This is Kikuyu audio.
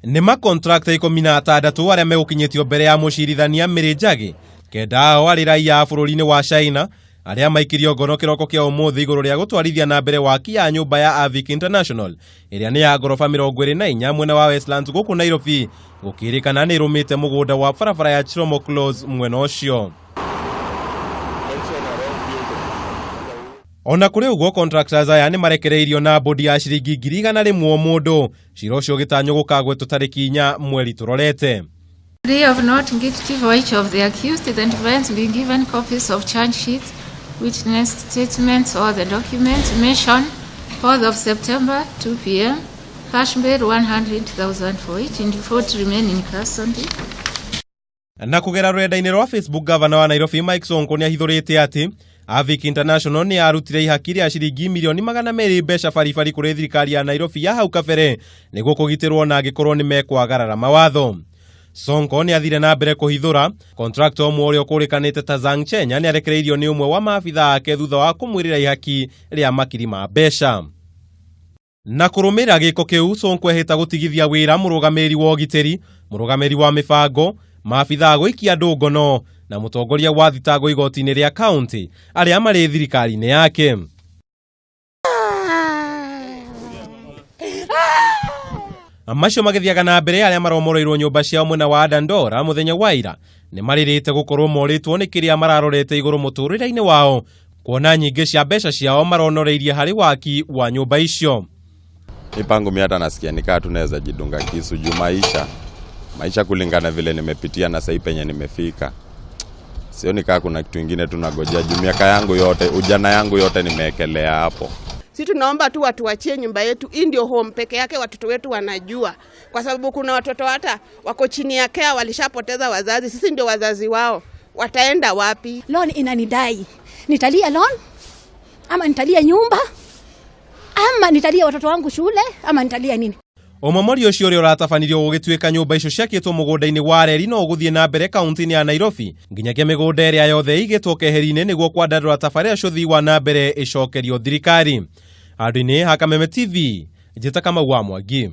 Nĩ makontrakta 16 arĩa megũkinyĩtio mbere ya mũcirithania Mary Njagi, kenda ao arĩ raiya a bũrũri-inĩ wa China arĩa maikirio ngono kĩroko kĩa ũmũthĩ igũrũ rĩa gũtwarithia na mbere waki ya nyũmba ya Avic International ĩrĩa nĩ ya ngoroba 24 mwena wa Westlands gũkũ Nairobi, gũkĩrĩkana nĩ ĩrũmĩte mũgũnda wa barabara ya Chiromo Close mwena ũcio. Ona kũrĩ ũguo, contractors aya nĩ marekereirio na bodi ya ciringi 100,000 o mũndũ. Cira ũcio ũgĩtanywo gũkagwetwo tarĩki 4 mweri tũrorete. Plea of not guilty for each of the accused, the defense being given copies of charge sheets, witness statements, or the documents mentioned. 4th of September, 2 p.m. Cash bail 100,000 for each, in default remain in custody. Na kũgera rũrenda-inĩ rwa Facebook, gavana wa Nairobi Mike Sonko nĩ ahithũrĩte atĩ Avic International nĩ yarutire ihaki rĩa ciringi mirioni 200 mbeca baribari kũrĩ thirikari ya Nairobi ya hau kabere nĩguo kũgitĩrwo na angĩkorwo nĩ mekwagarara mawatho. Sonko nĩ athire na mbere kũhithũra contractor ũmwe ũrĩa ũkũrĩkanĩte ta Zhang Chenya nĩ arekereirio nĩ ũmwe wa maabitha ake thutha wa kũmwĩrĩra ihaki rĩa makiri ma mbeca. Na kũrũmĩrĩra gĩko kĩu, Sonko ehĩta gũtigithia wĩra mũrũgamĩrĩri wa ũgitĩri, mũrũgamĩrĩri wa mĩbango, maabitha a gũikia andũ ngono na mũtongoria wa thitango igoti-inĩ rĩa kaunti arĩa marĩ thirikari-inĩ yake. Macio magĩthiaga na mbere, arĩa maromoroirwo nyũmba ciao mwena wa Dandora mũthenya wa ira nĩ marĩrĩte gũkorwo morĩtwo nĩ kĩrĩa mararorete igũrũ mũtũrĩre-inĩ wao, kuona nyingĩ cia mbeca ciao maronoreirie harĩ waki wa nyũmba icio. Mipango mi hata nasikia nikaa tunaweza jidunga kisu juu maisha kulingana vile nimepitia na sahii penye nimefika, sioni kaa kuna kitu ingine tunagojea juu miaka yangu yote, ujana yangu yote nimeekelea hapo. Si tunaomba tu watuachie nyumba yetu, hii ndio home peke yake watoto wetu wanajua, kwa sababu kuna watoto hata wako chini ya care walishapoteza wazazi, sisi ndio wazazi wao, wataenda wapi? Loan inanidai, nitalia loan ama nitalia nyumba ama nitalia watoto wangu shule ama nitalia nini? Ũmomori ũcio ũrĩa ũratabanirio gũgĩtuĩka nyũmba icio ciakĩtwo mũgũnda-inĩ wa reri no ũgũthiĩ na mbere kaunti-inĩ ya Nairobi nginyagia mĩgũnda ĩrĩa yothe ĩigĩtwo keheri-inĩ nĩguo kwandandũra tabarĩra cia ũthii wa na mbere ĩcokerio thirikari. Handũ-inĩ ha Kameme TV, njĩta Kamau wa Mwangi.